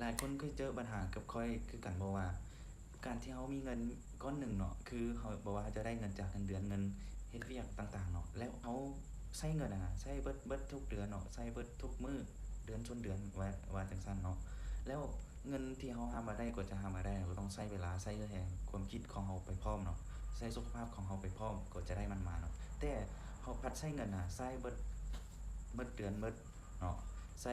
ຫຼາຍຄົນເຄີຍເຈີບັນຫາກັບຂ້ອຍຄືກັນບໍ່ວ່າ ການທີ່ເຮົາມີເງິນກ້ອນໜຶ່ງເນາະ ຄືເຮົາ ບໍ່ວ່າເຮົາຈະໄດ້ເງິນຈາກເງິນເດືອນ ເງິນເຮັດວຽກຕ່າງໆເນາະ ແລ້ວເຮົາໃຊ້ເງິນຫັ້ນນະ ໃຊ້ເບິດ ເບິດທຸກເດືອນເນາະ ໃຊ້ເບິດທຸກມື້ ເດືອນຊົນເດືອນ ວ່າ ວ່າຈັ່ງຊັ້ນເນາະ ແລ້ວເງິນທີ່ເຮົາຫາມາໄດ້ ກວ່າຈະຫາມາໄດ້ ເຮົາກໍຕ້ອງໃຊ້ເວລາ ໃຊ້ແຮງຄວາມຄິດຂອງເຮົາໄປພ້ອມເນາະ ໃຊ້ສຸຂະພາບຂອງເຮົາໄປພ້ອມ ກວ່າຈະໄດ້ມັນມາເນາະ ແຕ່ເຮົາພັດໃຊ້ເງິນນະ ໃຊ້ເບິດ ເບິດເດືອນເບິດ ເນາະ ໃຊ້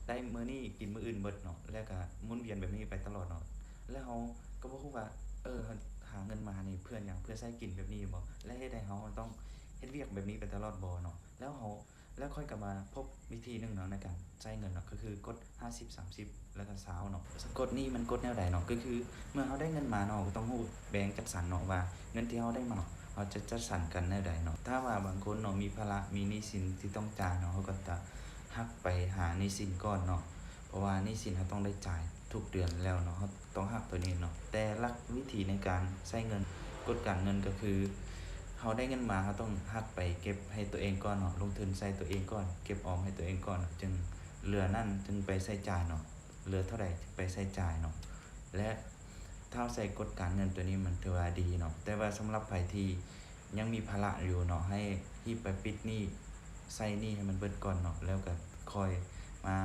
ໄດ້ມື້ນີ້ກິນມື້ອື່ນເບິດເນາະ ແລ້ວກະໝູນວຽນແບບນີ້ໄປຕະຫຼອດເນາະ ແລ້ວເຮົາກໍບໍ່ຮູ້ວ່າ ເອີ ເຮົາຫາເງິນມານີ້ເພື່ອຫຍັງ ເພື່ອໃຊ້ກິນແບບນີ້ບໍ ແລະເຮັດໃຫ້ເຮົາຕ້ອງເຮັດວຽກແບບນີ້ໄປຕະຫຼອດບໍເນາະ ແລ້ວເຮົາ ແລ້ວຂ້ອຍກໍມາພົບວິທີໜຶ່ງເນາະ ໃນການໃຊ້ເງິນເນາະ ກໍຄືກົດຫ້າສິບ ສາມສິບ ແລ້ວກໍຊາວເນາະ ກົດນີ້ມັນກົດແນວໃດເນາະ ກໍຄືເມື່ອເຮົາໄດ້ເງິນມາເນາະ ກໍຕ້ອງຮູ້ແບ່ງຈັດສັນເນາະວ່າເງິນທີ່ເຮົາໄດ້ມາເນາະ ເຮົາຈະຈັດສັນກັນແນວໃດເນາະ ຖ້າວ່າບາງຄົນເນາະ ມີພາລະ ມີໜີ້ສິນທີ່ຕ້ອງຈ່າຍເນາະ ເຮົາກໍຈະຫັກໄປຫາໜີ້ສິນກ່ອນເນາະ ເພາະວ່າໜີ້ສິນເຮົາຕ້ອງໄດ້ຈ່າຍທຸກເດືອນແລ້ວເນາະ ເຮົາຕ້ອງຫັກໂຕນີ້ເນາະ ແຕ່ຫຼັກວິທີໃນການໃຊ້ເງິນ ກົດການເງິນກໍຄື ເຮົາໄດ້ເງິນມາ ເຮົາຕ້ອງຫັກໄປເກັບໃຫ້ໂຕເອງກ່ອນເນາະ ລົງທຶນໃສ່ໂຕເອງກ່ອນ ເກັບອອມໃຫ້ໂຕເອງກ່ອນ ຈຶ່ງເຫຼືອນັ້ນຈຶ່ງໄປໃຊ້ຈ່າຍເນາະ ເຫຼືອເທົ່າໃດຈຶ່ງໄປໃຊ້ຈ່າຍເນາະ ແລະ ຖ້າເຮົາໃຊ້ກົດການເງິນໂຕນີ້ ມັນຖືວ່າດີເນາະ ແຕ່ວ່າສຳລັບໃຜທີ່ຍັງມີພາລະຢູ່ເນາະ ໃຫ້ຮີບໄປປິດໜີ້ ໃຊ້ໜີ້ໃຫ້ມັນເບິດກ່ອນເນາະ ແລ້ວກໍຄ່ອຍມາ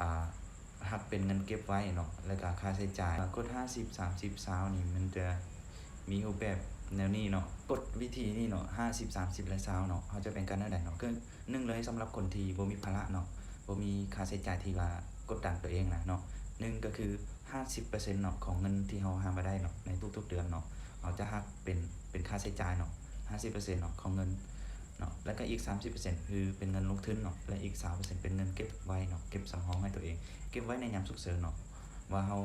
ອ່າ ຫັກເປັນເງິນເກັບໄວ້ເນາະ ແລ້ວກໍຄ່າໃຊ້ຈ່າຍ ກົດຫ້າສິບ ສາມສິບ ຊາວນີ້ ມັນຈະມີຮູບແບບແນວນີ້ເນາະ ກົດວິທີນີ້ເນາະ ຫ້າສິບ ສາມສິບ ແລະ ຊາວເນາະ ເຮົາຈະແບ່ງກັນແນວໃດເນາະ ຄື ໜຶ່ງເລີຍ ສຳລັບຄົນທີ່ບໍ່ມີພາລະເນາະ ບໍ່ມີຄ່າໃຊ້ຈ່າຍທີ່ວ່າກົດດັນຕົວເອງນະເນາະ ໜຶ່ງກໍຄື ຫ້າສິບເປີເຊັນເນາະ ຂອງເງິນທີ່ເຮົາຫາມາໄດ້ເນາະ ໃນທຸກໆເດືອນເນາະ ເຮົາຈະຫັກເປັນ ເປັນຄ່າໃຊ້ຈ່າຍເນາະ ຫ້າສິບເປີເຊັນເນາະ ຂອງເງິນເນາະ ແລ້ວກໍອີກ ສາມສິບເປີເຊັນ ຄືເປັນເງິນລົງທຶນເນາະ ແລະ ອີກ ຊາວເປີເຊັນ ເປັນເງິນເກັບໄວ້ເນາະ ເກັບສຳຮອງໃຫ້ຕົວເອງ ເກັບໄວ້ໃນຍາມສຸກເສີນເນາະ ວ່າເຮົາ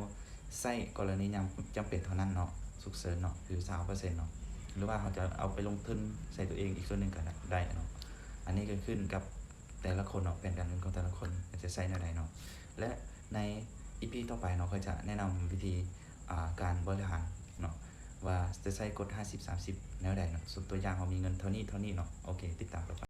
ໃຊ້ກໍລະນີຍາມຈຳເປັນເທົ່ານັ້ນເນາະ ສຸກເສີນເນາະ ຄື ຊາວເປີເຊັນເນາະ ຫຼືວ່າເຮົາຈະເອົາໄປລົງທຶນໃສ່ຕົວເອງອີກສ່ວນໜຶ່ງກໍໄດ້ເນາະ ອັນນີ້ກໍຂຶ້ນກັບແຕ່ລະຄົນເນາະ ແຜນການເງິນຂອງແຕ່ລະຄົນວ່າຈະໃຊ້ແນວໃດເນາະ ແລະ ໃນອີພີຕໍ່ໄປເນາະ ຂ້ອຍຈະແນະນຳວິທີ ອ່າ ການບໍລິຫານເນາະ ວ່າຈະໃຊ້ກົດຫ້າສິບ ສາມສິບ ແນວໃດເນາະ ສົມຕົວຢ່າງເຮົາມີເງິນເທົ່ານີ້ ເທົ່ານີ້ເນາະ ໂອເຄ ຕິດຕາມຕໍ່ໄປ.